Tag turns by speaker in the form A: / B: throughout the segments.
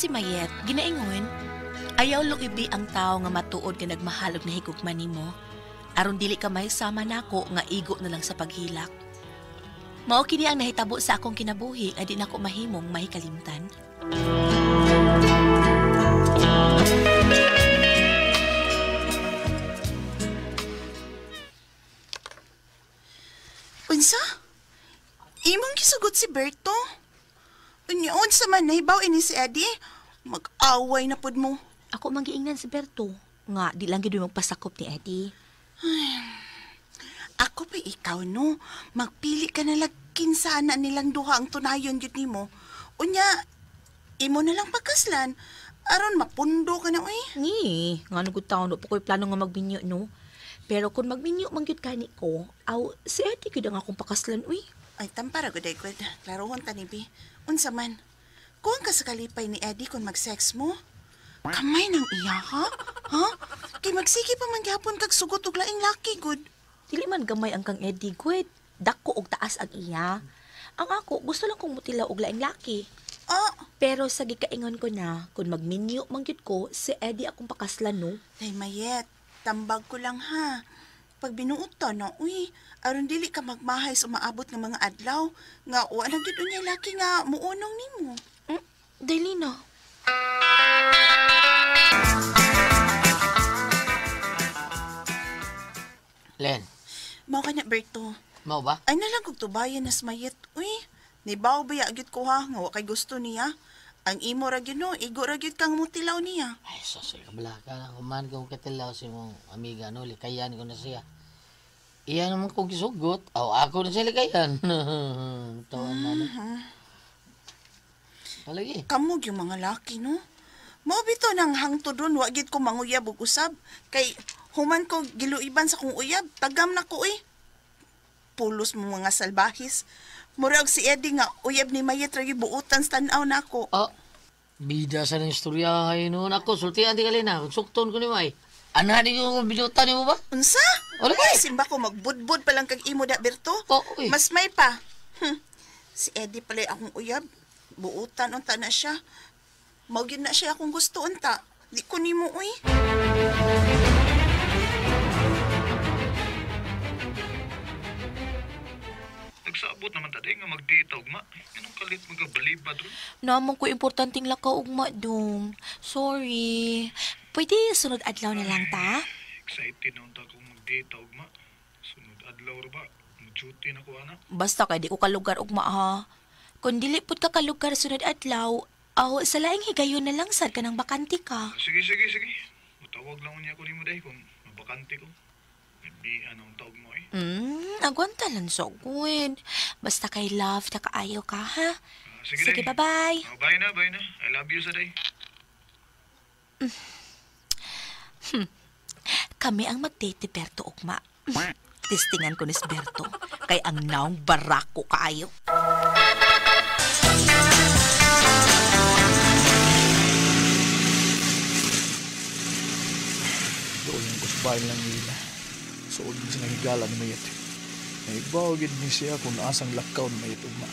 A: si Mayet, ginaingon, ayaw luibi ang tao nga matuod nga nagmahal og nahigugma nimo. Aron dili ka mahisama nako nga igo na lang sa paghilak. Mao kini ang nahitabo sa akong kinabuhi nga di nako mahimong mahikalimtan.
B: Unsa? Imong gisugot si Berto? Unya unsa man nahibaw ini si Eddie? Mag-away na pud mo.
A: Ako man giingnan si Berto nga di lang gid magpasakop ni Eddie.
B: Ay, ako pa ikaw no, magpili ka na lang kinsa na nilang duha ang tunayon gyud nimo. Unya imo na lang pagkaslan aron mapundo ka na oy.
A: Ni, ngano gud taon no pa koy plano nga magbinyo no. Pero kung magbinyo man gyud kani ko, aw si Eddie gyud ang akong pakaslan uy.
B: Ay tampara gud ay gud. Klarohon ta ni bi. Unsa man? Kuan ka sa kalipay ni Eddie kung mag-sex mo? Kamay ng iya, ha? Ha? Kay magsige pa man gyapon kag sugot og laing laki gud.
A: Dili man gamay ang kang Eddie gud. Dako og taas ang iya. Ang ako gusto lang kong mutilaw og laing laki.
B: Ah.
A: Pero sa gikaingon ko na, kung magminyo man gyud ko, si Eddie akong pakaslan no.
B: Day Mayet, tambag ko lang ha. Pag binuot ta na, uy, aron dili ka magmahay sa umaabot nga mga adlaw, nga wa na gyud unya laki nga muunong nimo.
A: Dili na.
C: Len.
B: Mao ka na, Berto.
C: Mao ba?
B: Ay na lang kog tubayan nas Mayet, uy. Nibaw ba gyud ko ha, nga wa kay gusto niya. Ang imo ra gyud no, igo ra gyud kang mutilaw niya.
C: Ay, sus, kabala ka na. Kuman kong katilaw si mong amiga, no, likayan ko na siya. Iya naman kong gisugot. Aw, ako na siya likayan. Tawan na, no? Palagi.
B: Kamog yung mga laki, no? Mao bitaw nang hangtod ron, wa gyud ko manguyab og usab. Kay human ko giluiban sa kong uyab, tagam na ko, eh. Pulos mo mga salbahis. Murag si Eddie nga uyab ni Mayet ra gyud buutan sa tan-aw nako.
C: Oh, bida sa nang istorya ngayon noon ako. Sultian di kalina, sukton ko ni May. Ana di ko binutan nimo ba?
B: Unsa?
C: Wala
B: Ay, simba ko magbudbud pa lang kag imo da Berto.
C: Oh, uy.
B: Mas may pa. Si Eddie pala akong uyab. Buutan unta na siya. Mao gyud na siya akong gusto unta. Di ko nimo uy.
D: Nagsabot naman tadi nga magdita ugma. Anong kalit magabalibad ron?
A: Naman ko importanteng lakaw ugma dong. Sorry. Pwede sunod adlaw na lang ta?
D: Excited na unta kong magdita ugma. Sunod adlaw ra ba? Mag-duty na ko ana.
A: Basta kay di ko kalugar ugma ha. Kung dili pud ka kalugar sunod adlaw, aw sa laing higayon na lang sad ka nang bakante ka.
D: Sige, sige, sige. Mutawag lang unya ko nimo day kung mabakante ko. Di anong tawag mo eh.
A: Agwanta lang so good. Basta kay love, nakaayaw ka ha.
D: Sige,
A: sige, bye-bye.
D: Oh, bye na, bye na. I love you sa day.
A: Kami ang mag-date ni Berto ugma. Testingan ko ni Berto. Kay ang naong barako kaayo.
E: Doon yung kusbahin lang nila. Suod din siya nangigala ni Mayet. Naibawagid ni siya kung asang lakaw ni Mayet ugma.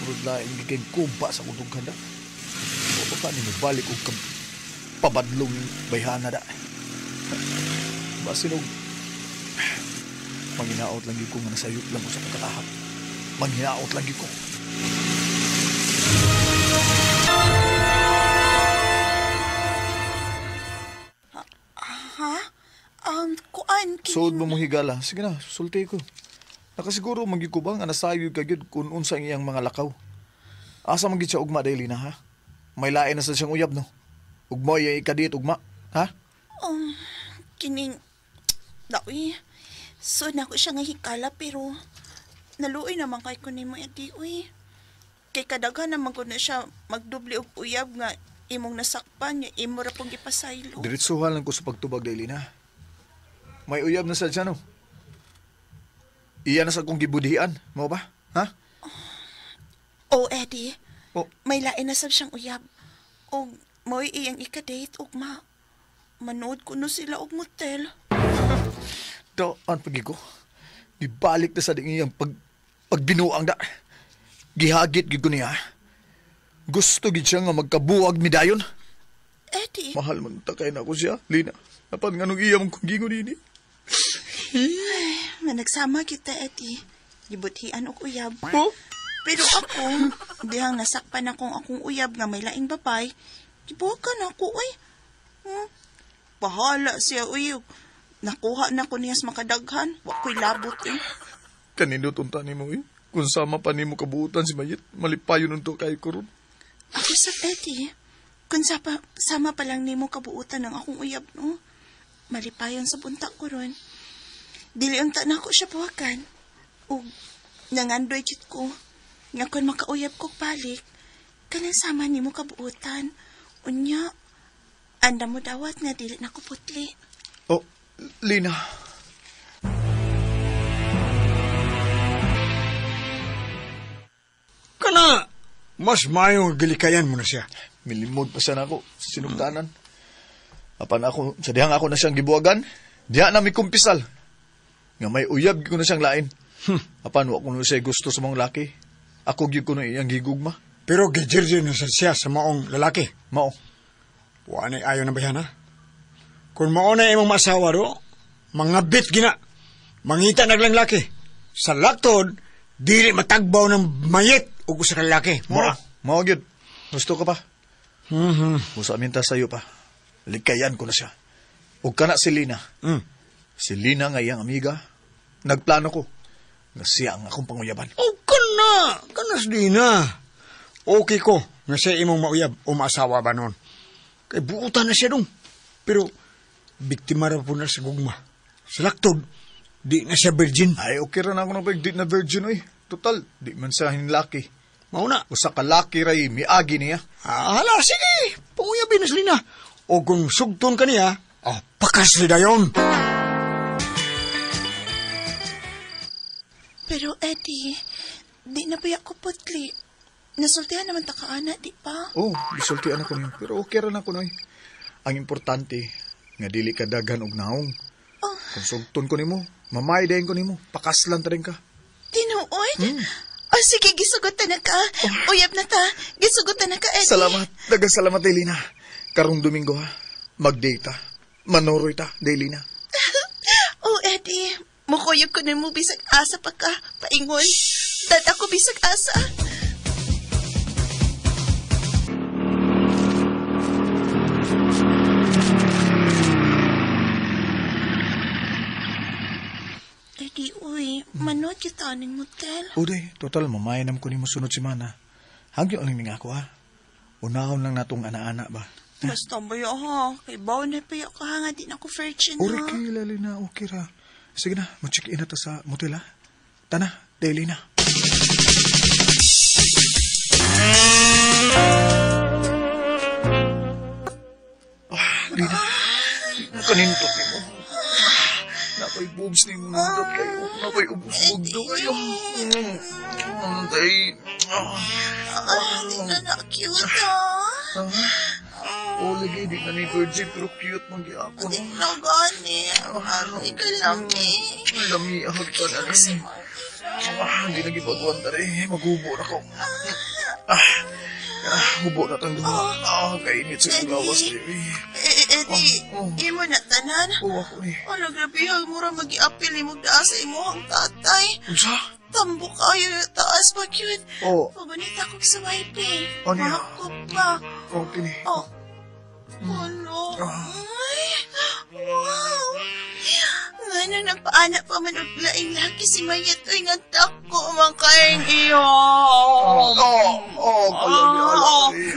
E: Murag laing giging kumpa sa kong dughan da. O baka ni mabalik og pabadlong bayhana da. Basin og manghinaot lang gyud ko nga nasayop lang ko sa pagkatahap. Manghinaot lang gyud ko.
B: Ha? Kuan,
E: Suod mo mo higala. Sige na, sulti ko. Nakasiguro magyud ko ba nga nasayo ka gyud kung unsa ang iyang mga lakaw. Asa man gyud siya ugma dayli na ha? May lain na sa siyang uyab no. Ugma iya ikadit ugma, ha?
B: Kining daoy. Suod na ko siya nga hikala pero naluoy naman kay ko nimo Eddie uy. Kay kadaghan naman ko na siya magdubli og uyab nga imong nasakpan, imo ra pong gipasaylo.
E: Diretsuhan lang ko sa pagtubag dayli na. May uyab na sa siya, no? Iya na sa kong gibudhian. Mao ba? Ha?
B: Oh, Eddie.
E: Oh.
B: May lain na sab siyang uyab. Og mo'y iyang ika-date og ma. Manood ko no sila og motel.
E: Daan pagi ko. Gibalik na sa ding iyang pagbinuang da. Gihagit gyud ko niya. Gusto gid siya nga magkabuag mi dayon.
B: Eddie.
E: Mahal man takay na ako siya, Lina. Apan nganong iya mong kong gingon ini.
B: Managsama kita, Eddie. Gibuthian og uyab.
E: Oh?
B: Pero ako, dihang nasakpan akong akong uyab nga may laing babay, gibuhakan ako, uy. Bahala siya, uy. Nakuha na ko niya sa makadaghan. Wa ko'y labot, eh.
E: Kanindot unta nimo, eh. Kung sama pa nimo kabuutan si Mayet, malipayon unto kay ko ron.
B: Ako sa Eddie, kung sama pa lang nimo kabuutan ng akong uyab, no? Malipayon sa bunta ko ron. Dili unta na ako siya buwakan. O nangandoy jud ko. Nga kung makauyab ko balik, kanang sama nimo kabuutan. Unya, anda mo dawat nga dili na ko putli.
E: Oh, Lina.
F: Kana, mas mayong gilikayan mo na siya.
E: Milimod pa siya na ako sa sinugdanan. Apan ako, sa dihang ako na siyang gibuwagan, diha na mi kumpisal. Nga may uyab ko na siyang lain. Apan wa ko na siya gusto sa mga laki. Ako gyud ko na iyang gigugma.
F: Pero gijirjir na siya sa maong lalaki.
E: Mao.
F: Wa na ayo na bayan, ha? Kung mao na imong masawa do, mangabit gina. Mangita naglang laki. Sa laktod, dili matagbaw ng mayit o usa ka lalaki.
E: Mao. Mao gyud. Gusto ka pa? Busa minta sayo pa. Likayan ko na siya. Ug kana si Lina. Si Lina nga iyang amiga. Nagplano ko nga siya ang akong panguyaban.
F: O kana, kana si Lina. Okay ko nga siya imong mauyab o maasawa ba nun. Kay buutan na siya dong. Pero biktima ra po na sa gugma. Sa laktod, di na siya virgin.
E: Ay, okay ra na ako na di na virgin oy. Total, di man siya hinlaki.
F: Mauna.
E: Usa ka laki ray miagi niya.
F: Hala, sige. Panguyabin na si Lina. O kung sugton ka niya, pakas ni dayon.
B: Pero Eddie, di na ba ako putli? Nasultihan naman ta ka, ana, di pa?
E: Oh, gisultihan ako niyo. Pero okay ra na ako, noy. Ang importante, nga dili ka daghan og naong.
B: Oh.
E: Kung sugton ko nimo, mamay dayon ko nimo, pakaslan ta rin ka.
B: Tinuod? Oh, sige, gisugutan na ka. Uyab na ta. Gisugutan na ka, Eddie.
E: Salamat. Daghang salamat, Delina. Karong Domingo, ha? Mag-date ta. Manoroy ta, Delina.
B: Oh, Eddie. Mukuyog ko na mo bisag asa pa ka. Paingon. Dad ako bisag asa. Eddie, uy. Manood kita aning motel.
E: Uday, total, mamayanam ko ni mo sunod semana. Hagyo lang ning ako, ha? Unahon lang natong ana-ana ba?
B: Basta ba yun, ha? Kay baon na pa yun ka, nga di na ako virgin, ha?
E: Uri kay Lelina, okay ra. Sige na, mo-check-in na ta sa motel, ha? Tana, daily na. Ah, Lina. Kanintot ni mo. Nakoy boobs ni mo nindot kayo. Nakoy ubos-bugdo kayo. Tay.
B: Di na na-cute, ha?
E: Oh, lagi, di na ni virgin, pero cute man gyapon.
B: Di na gani. Aroy ka lami.
E: Lami, ahag ka na rin. Hindi na gipagwan na rin. Maghubo na ko. Hubo na tang duha. Kainit sa iyong lawas, baby.
B: Eddie, imo na tanan.
E: Oo, ako ni.
B: Wala, grabe, mura mag-i-apil imong daa sa imuhang tatay.
E: Unsa?
B: Tambo kayo, taas pa cute.
E: Oo.
B: Pagunit ako sa wifi.
E: Ano yan?
B: Mahakop pa.
E: Okay ni.
B: Oh. Ano? Ay, wow. Nga nang nagpaana pa man og laing laki si Mayet oy nga dako man kayong iyo.
E: Oh, kalami, alami.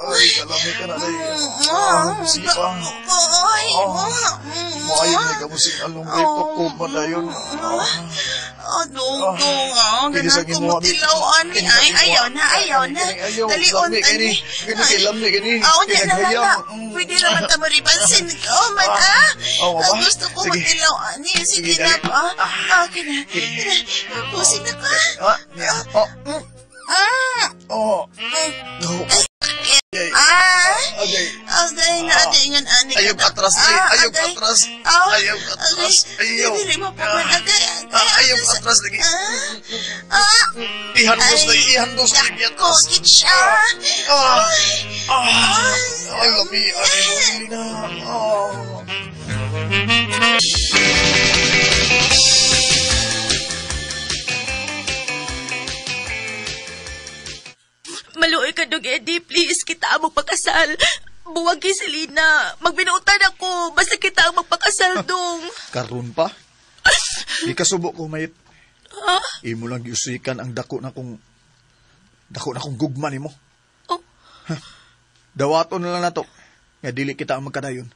E: Ay, kalami ka na day. Sige pa.
B: Ay,
E: Maayon na kamusing along kay pakupa na yun.
B: Dong, dong, ah. Ganang kumutilaw, ani. Ay, ayaw na, ayaw na. Dalion, ani.
E: Kini kay lami, kini.
B: Aw, niya na lang na. Pwede naman ta maripansin ko, man, ah. Ang gusto ko mutilaw, ani. Sige na pa. Kina, kina. Pusing na ka.
E: Oh. Oh.
B: Ah!
E: Agay.
B: Agay na, ate, ingan ani.
E: Ayaw
B: ka na.
E: atras, ay.
B: Ah,
E: Ayaw
B: agay.
E: atras.
B: Ah,
E: Ayaw atras.
B: agay.
E: Ayaw.
B: Dili mo pa man. Agay, agay.
E: Ah, ayaw
B: atras.
E: atras lagi.
B: Ah, ah.
E: Ihandos na,
B: Ay,
E: ihandos na,
B: Dako,
E: atras.
B: gid siya.
E: Ah! Ah! Ay, lami, ay, lami na. Ah!
A: Maluoy ka dong, Eddie. Please, kita ang magpakasal. Buwag kay Selena. Magbinuutan ako. Basta kita ang magpakasal, dong.
E: Karun pa? Di kasubo ko, mayit. Imo lang giusikan ang dako na kong gugma nimo.
A: Oh.
E: Dawaton na lang nato nga dili kita ang magkadayon.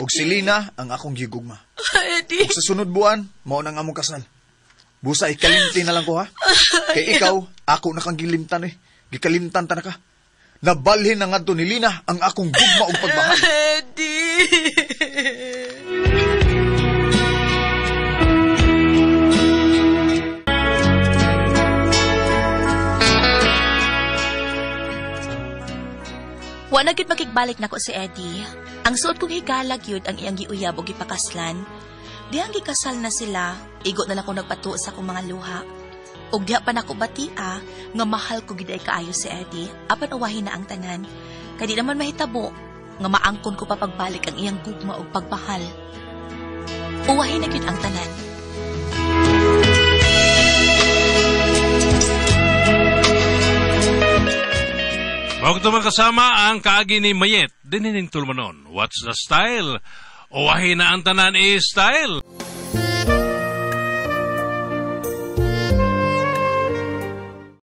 E: Og si Lina ang akong gigugma.
A: Eddie.
E: Ug sa sunod buwan, mao nang among kasal. Busa ikalimti na lang ko ha. Kay ikaw, ako na kang gilimtan eh. Gikalimtan ta na ka. Nabalhin na ngadto ni Lina ang akong gugma ug pagmahal.
A: Eddie. Wa na gyud makigbalik nako si Eddie. Ang suot kong higala gyud ang iyang giuyab og gipakaslan. Dihang gikasal na sila, igo na lang ko nagpatuo sa akong mga luha. Og diha pa nako batia nga mahal ko gid ay kaayo si Eddie. Apan uwahin na ang tanan. Kay di naman mahitabo nga maangkon ko pa pagbalik ang iyang gugma og pagmahal. Uwahin na gyud ang tanan.
G: Mao kato mga kasama ang kaagi ni Mayet, dinining tulumanon. What's the style? Uwahin na ang tanan is style.